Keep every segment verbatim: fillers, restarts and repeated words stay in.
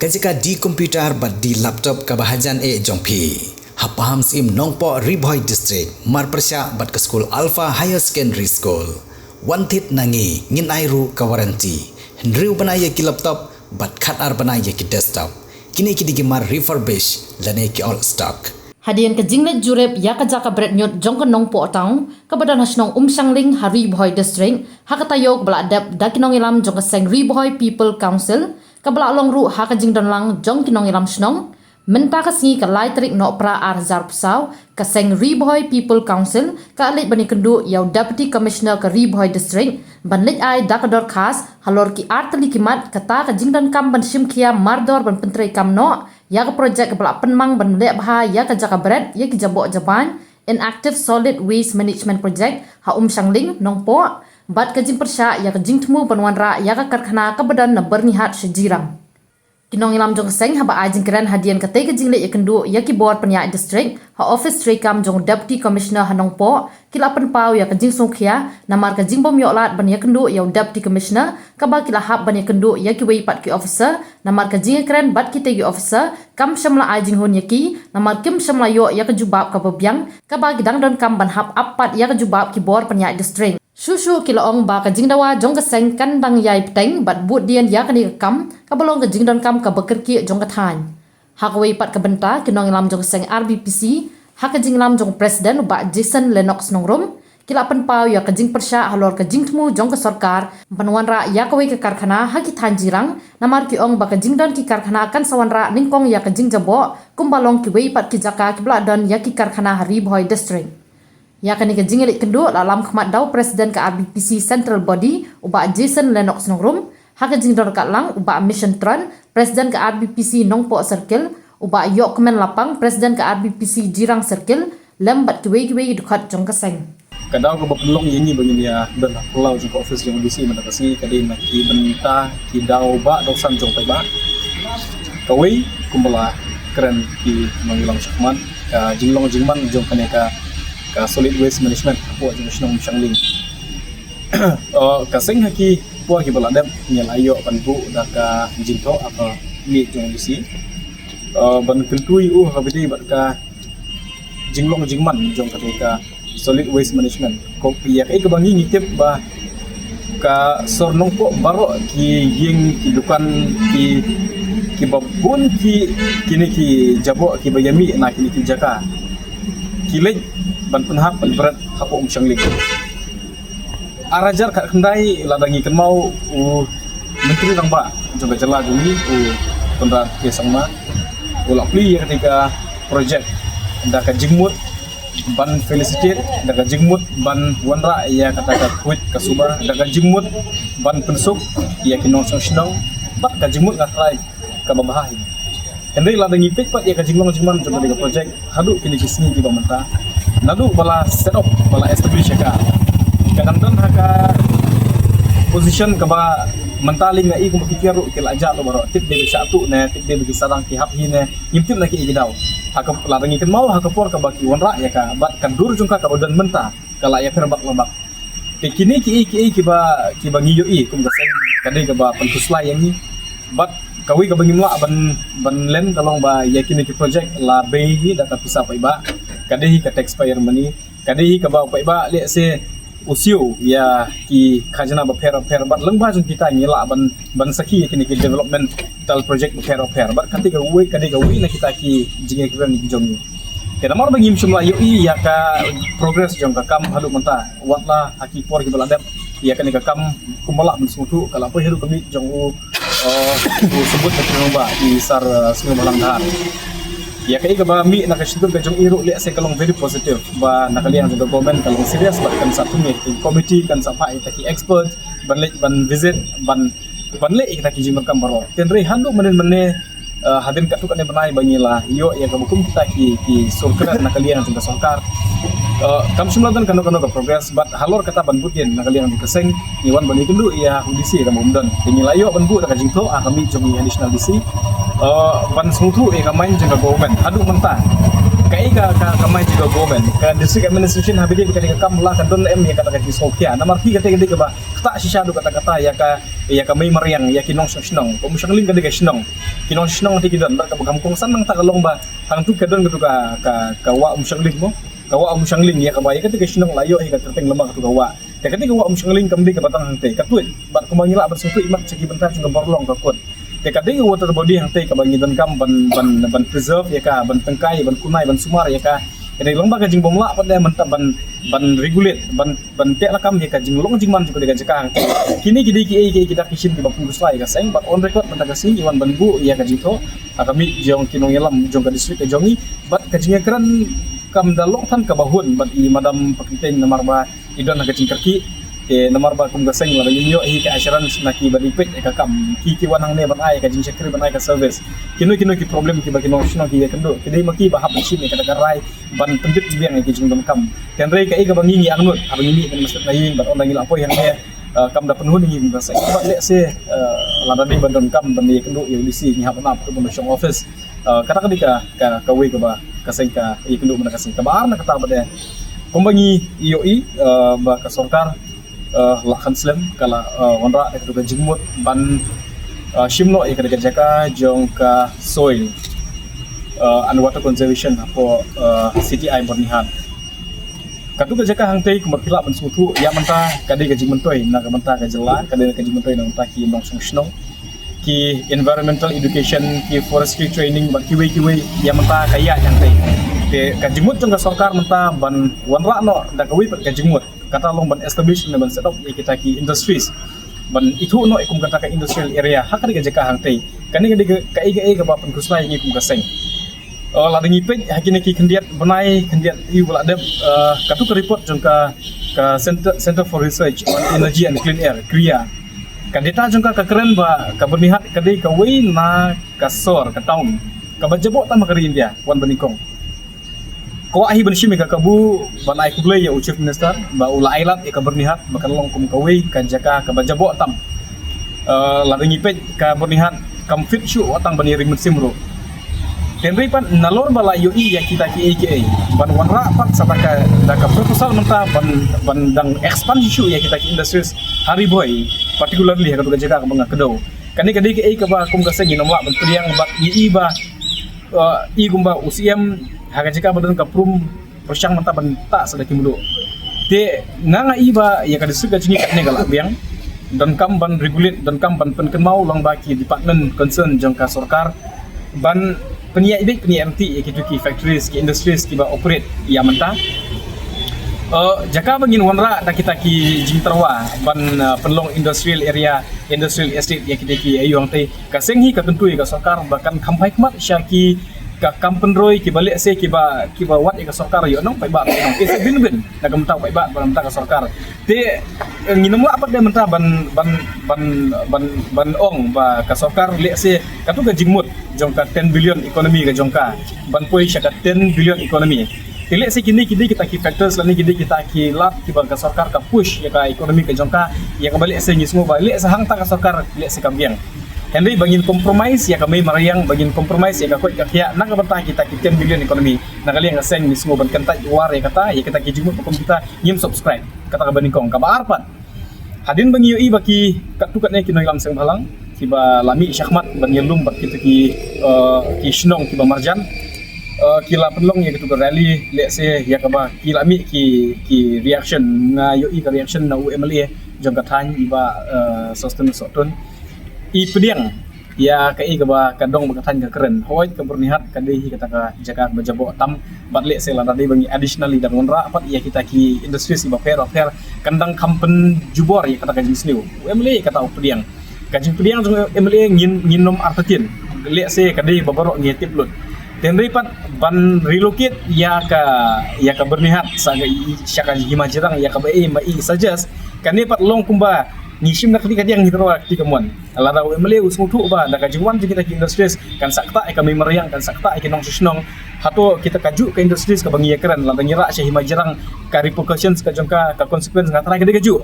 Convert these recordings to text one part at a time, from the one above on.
Ka jaka de computer bad de laptop kaba hajan eh jong phi. Ha Pahamsyiem Nongpoh, Ri Bhoi District, marpyrshah bad ka skul Alpha Higher Secondary School, wan thied na ngi, ngin ai ruh ka warranty. Hynriew bnai ïa ki laptop bad khatar bnai ïa ki desktop. Kine ki dei ki mar refurbish lane ki old stock. Hadien ka jingleit jurip ïa ka jaka bret ñiut jong ka Nongpoh Town, kaba don ha shnong Umshangling ha Ri Bhoi District, ha ka taïew kaba la dep da ki nongïalam jong ka seng Ri Bhoi People Council, kaba la long ruh ha ka jingdon lang jong ki nongïalam shnong. Mynta ka sngi ka lai tarik Nohprah ar hajar arphew saw, ka seng Ri Bhoi People Council ka leit ban ïakynduh ïa u Deputy Commissioner ka Ri Bhoi District ban leit ai da ka dorkhas halor ki artylli ki mat, kata ka jingdonkam ban shim khia mardor ban pyntreikam noh ïa ka projek kaba la pynmang ban leh bha ïa ka jaka bret ïa ki jaboh jabain, Inactive Solid Waste Management Project, ha Umshangling, Nongpoh, bad ka jingpyrshah ïa ka jingthmu ban wanrah ïa ka karkhana kaba don na Byrnihat sha Jirang. Ki nongïalam jong ka seng haba ai jingkren hadien katei ka jingleit ïakynduh ïa ki bor pynïaid district ha office treikam jong u Deputy Commissioner ha Nongpoh, ki la pynpaw ïa ka jingsngewkhia namar ka jingbym ïoh lad ban ïakynduh ïa u Deputy Commissioner, kaba ki la hap ban ïakynduh ïa kiwei pat ki officer, namar ka jingïakren bad kitei ki officer kam shym la ai jinghun ïa ki, namar kim shym la ïoh ïa ka jubab kaba biang, kaba ki dang donkam ban hap ap pat ïa ka jubab ki bor pynïaid district. Shuh shuh ki la ong ba ka jingdawa jong ka seng kan dang ïai bteng bad bud dien ïa kane ka kam, kaba long ka jingdonkam kaba kyrkieh jong ka thaiñ. Ha kawei pat ka bynta, ki nongïalam jong ka seng R B P C, ha ka jingïalam jong u President u Bah Jason Lennox Nongrum, ki la pynpaw ïa ka jingpyrshah halor ka jingthmu jong ka sorkar ban wanrah ïa kawei ka karkhana ha ki thaiñ Jirang, namar ki ong ba ka jingdon ki karkhana kan sa wanrah nyngkong ïa ka jingjaboh, kumba long kiwei pat ki jaka kiba la don ïa ki karkhana ha Ri Bhoi District. Ïa kane ka jingïaleit kynduh la lam khmat da u President ka R B P C Central Body, u Bah Jason Lennox Nongrum, ha ka jingdon ryngkat lang u Bah Mission Tran, President ka R B P C Nongpoh Circle, u Bah Ïohkmen Lapang, President ka R B P C Jirang Circle, lem bad kiwei kiwei ki dkhot jong ka seng. Ka daw kaba pynlong ïa ngi ba ngin ïa don ha phyllaw jong ka office jong u D C mynta ka sngi ka dei na ki bynta ki daw ba dawsan jong paidbah. Kawei, kumba la kren ki nongïalam shakhmat, ka jinglong jingman jong kane ka, ka solid waste management hapoh jong ka shnong Umshangling. Uh, ka seng ha ki por kiba la dep ngi la ïoh ban buh da ka jingthoh ha ka miej jong u D C, uh, ban kyntu ïa u ha kaba ïadei bad ka jinglong jingman jong kane ka solid waste management. Ko ïa kaei kaba ngi ngi tip ba ka sor Nongpoh baroh ki ïing ki dukan ki, kiba bun ki, kine ki jaboh kiba ïa mih na kine ki jaka ki leit ban pynhap ban bret hapoh Umshangling. Ar hajar khatkhyndai lada ngi kynmaw u Myntri Rangbah jong ka jylla jong ngi u Conrad K Sangma u la plie ïa kata ka project da ka jingmut ban felicitate, da ka jingmut ban wanrah ïa kata ka khuid ka suba, da ka jingmut ban pynsuk ïa ki nongshong shnong bad ka jingmut nga trai kaba bha hi. Hynrei lada ngi peit pat ïa ka jinglong jingman jong kane ka project haduh kine ki sngi kiba mynta, naduh ba la set up, ba la establish ïa ka, ka dang don ha ka position kaba mynta lei nga i kumba ki tiar ruh ki la jah ruh baroh, tip dei ba shah tuh ne tip dei ba ki sarang ki hap hi ne, ngim tip na kiei ki daw. Ha ka, lada ngi kynmaw ha ka por kaba ki wanrah ïa ka bad ka dur jong ka kaba don mynta ka la ïapher bak la bak. Te kine kiei kiei kiba, kiba ngi ïohi kum ka seng ka dei kaba pynkhuslai ïa ngi. Bad kawei kaba ngim lah ban, ban len ka long ba ïa kine ki project la bei hi da ka pisa paidbah, ka dei hi ka taxpayer money, ka dei hi kaba u paidbah lehse u siew ïa ki khajna bapher bapher bad lyngba jong kita ngi lah ban, ban sakhi ïa kine ki development tal project bapher bapher bad kata kawei ka dei kawei na kita ki jingïakren jong ngi. Te namar ba ngim shym la ïohi ïa ka progress jong ka kam haduh mynta, wat la ha ki por kiba la dep ïa kane ka kam kumba lah ban sngewthuh ka la poi haduh ka miej jong u, uh, u Symbud Myntri Rangbah i Sir, uh, Sniawbhalang Dhar. Ïa kaei kaba mih na ka shyntur ka jong i ruh lehse ka long very positive ba na ka liang jong ka government ka long serious bad kan sa thung ïa ki committee, kan sa phah ïa ki expert ban leit ban visit ban, ban leh ïa kita ki jingdonkam baroh. Hynrei haduh mynne mynne, uh, hadien katto katne bnai ba ngi la ïoh ïa kaba kum kita ki, ki sur kren na ka liang jong ka sorkar, uh, kam shym la don kano kano ka progress bad halor kata ban bud dien na ka liang jong ka seng ngi wan ban ïakynduh ïa u D C kaba ym don. Te ngi la ïoh ban buh da ka jingthoh ha ka miej jong i Additional D C, uh, ban sngewthuh ïa ka mind jong ka government haduh mynta. Ka Ka, ka, ka mai jong ka government, ka district administration ha ba dei ka dei ka kam la ka don em ïa kata ka jingsngewkhia. Namar ki kata ka dei kaba ktah shisha haduh katta katta ïa ka, ïa ka mei mariang, ïa ki nongshong shnong. Ka Umshangling ka dei ka shnong. Ki nongshong shnong te ki don, bad kaba kham kongsan nangta ka long ba hangtu ka don katu ka, ka, ka wah Umshangling mo. Ka wah Umshangling ïa kaba ïa kata ka shnong la ïoh ïa ka kyrteng lem bad katu ka wah. Te ka dei ka wah Umshangling kam dei kaba tang hangtei, ka tuid. Bad kumba ngi lah ban sngewthuh imat sha ki bynta jong ka Borlong ka kut. Te ka dei ka water body hangtei kaba ngi donkam ban, ban, ban preserve ïa ka, ban tyngkai, ban kunai, ban sumar ïa ka. Ka dei long ba ka jingbymlah pat de mynta ban, ban regulate, ban, ban teh lakam ïa ka jinglong jingman jong ka dei ka jaka hangtei. Kine ki dei kiei kiei ki dak ki shin kiba pynkusai ïa ka seng, bad on record mynta ka sngi ngi wan ban buh ïa ka jingthoh ha ka miej jong ki nongïalam jong ka district ka jong ngi, bad ka jingïakren kam da long than kaba hun bad i Madam Pakyntein namar ba i don ha ka jingkyrkieh. Te namar ba kum ka seng lada ngim ïoh hi ka assurance na ki ba dei peit ïa ka kam, ki ki wan hangne ban ai ka jingshakri, ban ai ka service. Kino kino ki problem kiba ki nongshong shnong ki ïakynduh, ki dei ma ki ba hap ban shim ïa kata ka rai ban pyndep pynbiang ïa ki jingdonkam. Te hynrei kaei kaba ngi ngi angnud haba ngi mih ban maset na ïing bad ynda ngi la poi hangne, eh, kam da pynhun ïa ngi kum ka seng. Bad lehse, eh, lada dei ban donkam ban ïakynduh ïa u D C ngi hap ban ap ban shong office. Eh, kata ka dei ka, ka, kawei kaba ka seng ka ïakynduh mynta ka sngi. Kaba ar na kata pat de, kumba ngi ïohi, eh, ba ka sorkar, eh, la khan slem ka la, eh, wanrah da katu ka jingmut ban, eh, shim noh ïa kata ka jaka jong ka soil, eh, and water conservation hapoh, eh, C T I Byrnihat. Katu ka jaka hangtei kumba phi lah ban sngewthuh ïa mynta ka dei ka jingmyntoi na ka bynta ka jylla, ka dei ka jingmyntoi na ka bynta ki nongshong shnong, ki environmental education, ki forestry training bad kiwei kiwei ïa mynta ka ïa hangtei. Te ka jingmut jong ka sorkar mynta ban wanrah noh da kawei pat ka jingmut, kata long ban establish ne ban set up ïa kita ki industries, ban ithuh noh ïa kum kata ka industrial area ha ka dei ka jaka hangtei. Kane ka dei ka, kaei kaei kaba pynkhuslai ïa ngi kum ka seng. Oh, lada ngi peit ha kine ki khyndiat bnai, khyndiat ïa ba la dep, eh, katu ka report jong ka, ka Center, Center for Research on Energy and Clean Air, kria. Ka data jong ka ka kren ba ka Byrnihat ka dei kawei na ka sor, ka town kaba jaboh tam ha ka ri India, wan ba nyngkong. Kwah hi ban shim ïa ka kabu ban ai khublei ïa u Chief Minister ba u la ai lad ïa ka Byrnihat ba kan long kum kawei ka jaka kaba jaboh tam. Eh, lada ngi peit ka Byrnihat kam fit shuh wat tang ban ïa ring mynsiem ruh. Te hynrei pat nalor ba la ïohi ïa kita kiei kiei ban wanrah pat sa da ka, da ka proposal mynta ban, ban dang expand shuh ïa kita ki industries ha Ri Bhoi, particularly ha katu ka jaka kaba nga kdew. Kane ka dei kaei kaba kum ka seng ngin ym lah ban pdiang bad ngi i ba, eh, i kumba u C M ha ka jaka ba don ka prum pyrshang mynta ban tah sa da ki mluh. Te nga nga i ba ïa ka district ka jong ngi katne ka la biang. Donkam ban regulate, donkam ban pynkynmaw lang ba ki department concern jong ka sorkar ban pynïaid beit, pynïaid ryntih ïa kitu ki factories, ki industries kiba operate ïa mynta. Eh, jaka ba ngin wanrah da kita ki jingtyrwa ban, eh, pynlong industrial area, industrial estate ïa kita ki ayu hangtei. Ka seng hi ka kyntu ïa ka sorkar ba kan kham phai khmat sha ki ka kam pynroi kiba lehse kiba, kiba wad ïa ka sorkar ïoh nong paidbah, ïoh nong. It's a win-win na ka bynta u paidbah bad na ka bynta ka sorkar. Te, eh, ngin ym lah pat de mynta ban, ban, ban, ban, ban ong ba ka sorkar lehse katu ka jingmut jong ka ten billion economy ka jong ka ban poi sha ka ten billion economy. Te lehse kine ki dei kita ki factors lane ki dei kita ki lad kiba ka sorkar ka push ïa ka economy ka jong ka, ïa kaba lehse ngi sngew ba lehse hangta ka sorkar lehse ka biang. Hynrei ba ngin compromise ïa ka mei mariang, ba ngin compromise ïa ka koit ka khiah na ka bynta kita ki ten billion economy, na ka liang ka seng ngi sngew ban kyntait war ïa kata, ïa kita ki jingmut ba kum kita ngim subscribe. Kata kaba nyngkong. Kaba ar pat, hadien ba ngi ïohi ba ki katto katne ki nongïalam seng bhalang kiba la mih shakhmat ban ïalum bad kita ki, eh, ki shnong kiba marjan, eh, ki la pynlong ïa katu ka rally, lehse ïa kaba ki la mih ki, ki reaction, nga ïohi ka reaction na u M L A jong ka thaiñ i Bah, eh, Sosthenes Sohtun. I pdiang ïa kaei kaba ka dong bad ka thaiñ ka kren. Hooid ka Byrnihat ka dei hi kata ka jaka kaba jaboh tam. Bad lehse lada dei ba ngi additionally dang wanrah pat ïa kita ki industries kiba pher bapher, kan dang kham pynjubor ïa kata ka jingsniew. U M L A kata u pdiang. Ka jingpdiang jong u M L A ngin, ngin ym artatien. Lehse ka dei ba baroh ngi tip lut. Te hynrei pat ban relocate ïa ka, ïa ka Byrnihat sa ka i, sha ka Hima Jirang ïa kaba i, ma i suggest. Kane pat long kumba ngi shim na kti kadiang ngi tyrwa kti kamon. Lada u M L A u sngewthuh ba da ka jingwan jong kita ki industries kan sa ktah ïa ka mei mariang, kan sa ktah ïa ki nongshong shnong. Hato kita kajuh ka industries kaba ngi ïakren lada ngi rah sha Hima Jirang, ka repercussions ka jong ka, ka consequence nga tharai ka dei kajuh.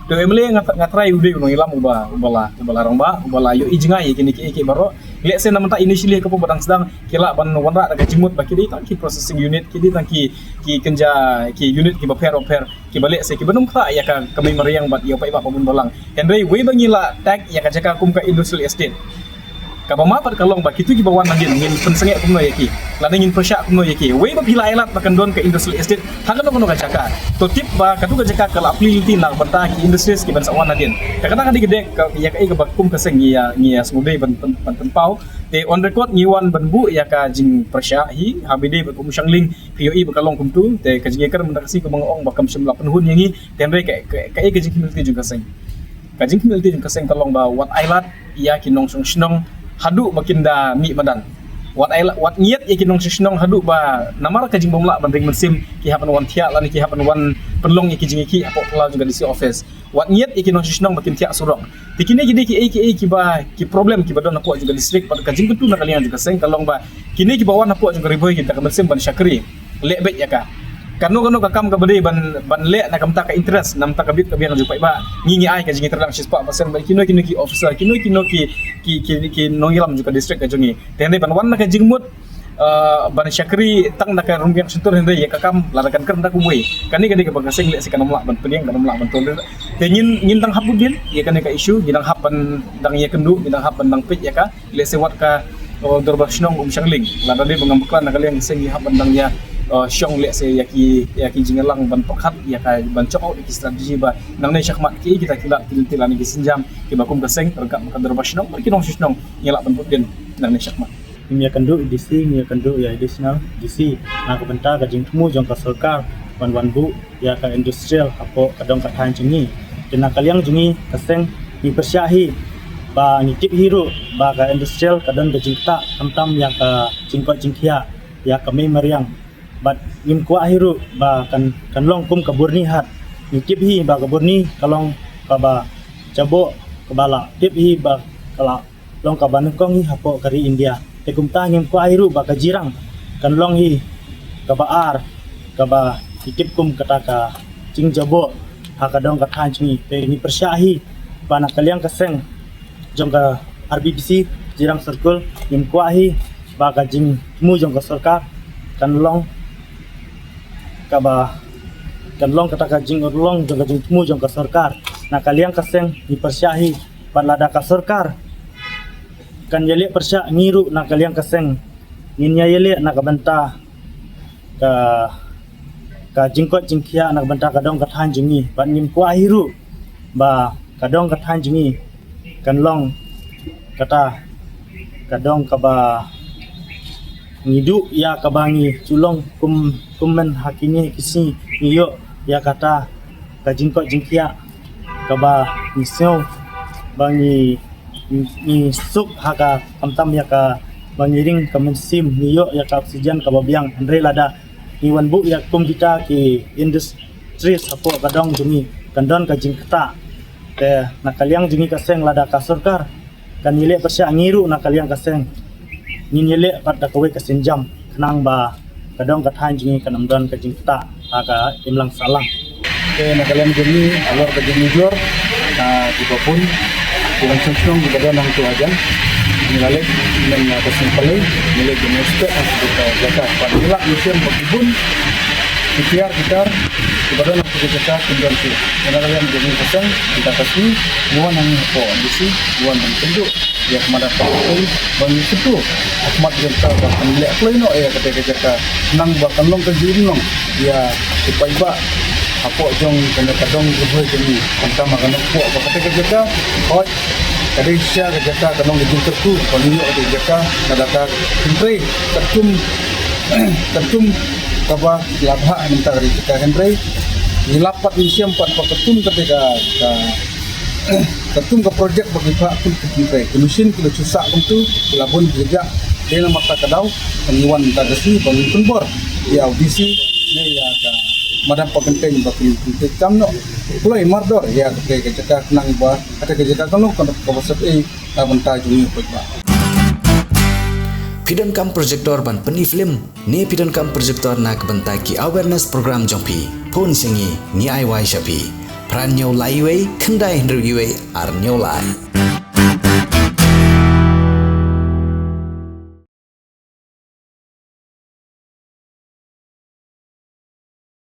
Te u MLA nga, nga trai u dei u nongïalam uba, uba la, uba la rangbah, uba la ïohi jngai ïa kine kiei kiei baroh. Lehse na mynta initially ha ka por ba dang sdang ki lah ban wanrah da ka jingmut ba ki dei tang ki processing unit, ki dei tang ki, ki kynja, ki unit kiba pher bapher, kiba lehse kiba nym ktah ïa ka, ka mei mariang bad ïa u paidbah ba bun balang. Hynrei wei ba ngi la tag ïa ka jaka kum ka industrial estate, kaba ma pat ka long ba kito kiba wan nadien ngin pynsangeh kumno ïa ki, lane ngin pyrshah kumno ïa ki. Wei ba phi la ai lad ba kan don ka industrial estate ha kano kano ka jaka, to tip ba kato ka jaka ka la plie lynti na ka bynta ki industries kiban sa wan nadien. Te kata ka dei ka dei ka, ïa kaei kaba kum ka seng ngi ïa, ngi ïa sngewdei ban, ban, ban pynpaw. Te on record ngi wan ban buh ïa ka jingpyrshah hi ha ba ïadei bad ka Umshangling. Phi ïohi ba ka long kumtu, te ka jingïakren mynta ka sngi kumba nga ong ba kam shym la pynhun ïa ngi. Te hynrei ka, ka, kaei ka jingkhmih lynti jong ka seng? Ka jingkhmih lynti jong ka seng ka long ba wat ai lad ïa ki nongshong shnong haduh ba kin da mih madan. Wat ai lad, wat ngiat ïa ki nongshong shnong haduh ba namar ka jingbym lah ban ring mynsiem ki hap ban wan thiah lane ki hap ban wan pynlong ïa ki jingïakhih hapoh phyllaw jong ka D C office. Wat ngiat ïa ki nongshong shnong ba kin thiah surok. Te kine ki dei kiei kiei kiba, ki problem kiba don hapoh jong ka district, bad ka jingkyntu na ka liang jong ka seng ka long ba kine kiba wan hapoh jong ka Ri Bhoi ki da ka mynsiem ban shakri, leh beit ïa ka. Kano kano ka kam kaba dei ban, ban leh na ka bynta ka interest, na ka bynta ka bit ka biang jong u paidbah, ngi, ngi ai ka jingïatreilang shispah percent bad kino kino ki officer, kino kino ki, ki, ki, ki nongïalam jong ka district ka jong ngi. Te hynrei ban wan na ka jingmut, eh, ban shakri tang na ka rymbiang shyntur hynrei ïa ka kam lada kan kren da kumwei, kane ka dei kaba ka seng lehse kan ym lah ban pdiang, kan ym lah ban tolerate. Te ngin, ngin dang hap bud dien ïa kane ka issue, ngin dang hap ban dang ïakynduh, ngin dang hap ban dang peit ïa ka. Lehse wat ka, eh, Dorbar Shnong Umshangling, lada dei ba ngam bakla na ka liang ka seng ngi hap ban dang ïa, eh, shong lehse ïa ki, ïa ki jingïalang ban pyrkhat ïa ka, ban check out ïa ki strategy ba nangne shakhmat kiei kita ki lad ki lynti lane ki sienjam kiba kum ka seng ryngkat bad ka Dorbar Shnong bad ki nongshong shnong ngi lah ban bud dien nangne shakhmat. Ngim ïakynduh ïa D C, ngim ïakynduh ïa Additional D C na ka bynta ka jingthmu jong ka sorkar ban wan buh ïa ka industrial hapoh ka dong ka thaiñ jong ngi. Te na ka liang jong ngi ka seng ngi pyrshah hi ba ngi tip hi ruh ba ka industrial ka don ka jingktah khamtam ïa ka jingkoit jingkhiah ïa ka mei mariang. Bad ngim kwah hi ruh ba kan, kan long kum ka Burni Hat. Ngi tip hi ba ka Burni ka long kaba jaboh, kaba la tip hi ba ka la long kaba nyngkong hi hapoh ka ri India. Te kumta ngim kwah hi ruh ba ka Jirang kan long hi kaba ar, kaba ngi tip kum kata ka jingjaboh ha ka dong ka thaiñ jong ngi. Te ngi pyrshah hi ba na ka liang ka seng jong ka R B B C Jirang Circle ngim kwah hi ba ka jingthmu jong ka sorkar kan long kaba, kan long kata ka jinglong jong ka jingthmu jong ka sorkar. Na ka liang ka seng ngi pyrshah hi bad lada ka sorkar kan ïaleh pyrshah, ngi ruh na ka liang ka seng ngin ïa ïaleh na ka bynta ka, ka jingkoit jingkhiah na ka bynta ka dong ka thaiñ jong ngi. Bad ngim kwah hi ruh ba ka dong ka thaiñ jong ngi kan long kata ka dong kaba ngi duh ïa kaba ngi ju long kum, kumne ha kine ki sngi ngi ïoh ïa kata ka jingkoit jingkhiah kaba ngi sngew ba ngi, ngi suk ha ka khamtam ïa kaba ngi ring ka mynsiem, ngi ïoh ïa ka oxygen kaba biang. Hynrei lada ngi wan buh ïa kum kita ki industries hapoh ka dong jong ngi kan don ka jingktah. Te na ka liang jong ngi ka seng lada ka sorkar kan ïaleh pyrshah, ngi ruh na ka liang ka seng ngin ïaleh pat da kawei ka sienjam khnang ba ka dong ka thaiñ jong ngi kan ym don ka jingktah ha ka imlang sahlang. Te na ka liang jong ngi halor ka jingmujor, ah, kiba bun ki nongshong shnong kiba don hangto hajan, ngi la leit mynta ka sngi Palei, ngi leit ban inspect ha kata ka jaka. Bad ngi lah mynsiem ba ki bun ki tiar ki tar kiba don ha kata ka jaka kim don shuh. Te na ka liang jong ngi ka seng mynta ka sngi ngi wan hangne hapoh D C, ngi wan ban kynduh ïa ka madan pyrthei ba ngi kyntu ha khmat jong ka ba kan leh kloi noh ïa kata ka jaka, khnang ba kan long ka jingïarap ïa ki paidbah hapoh jong kane ka dong Ri Bhoi jong ngi. Khamtam ha ka Nongpoh ba kata ka jaka, hooid, ka dei shisha ka jaka ka long ka jingkyrkhu ba ngi ïoh kata ka jaka na ka bynta ka kynthei, katkum, katkum kaba la bha mynta ka jaka, hynrei ngi lap pat, ngi shem pat ba katkum kata ka, ka katkum ka projek ba ki phah kum ki kynthei, ki machine ki la shu sah kumtu, ki la bun ki kjat. Dei namar kata ka daw ngi wan mynta ka sngi ba ngin pynbor ïa u D C ne ïa ka Madam Poh Kynthei ba kin, kin treikam noh kloi mardor ïa kata ka jaka, khnang ba kata ka jaka kan long kaba sep ei na ka bynta jong ngi paidbah. Phi donkam projector ban pyni film ne phi donkam projector na ka bynta ki awareness program jong phi? Phone sha ngi, ngi ai wai sha phi. phra hynñiew lai wei khyndai hynriew wei ar hynñiew lai.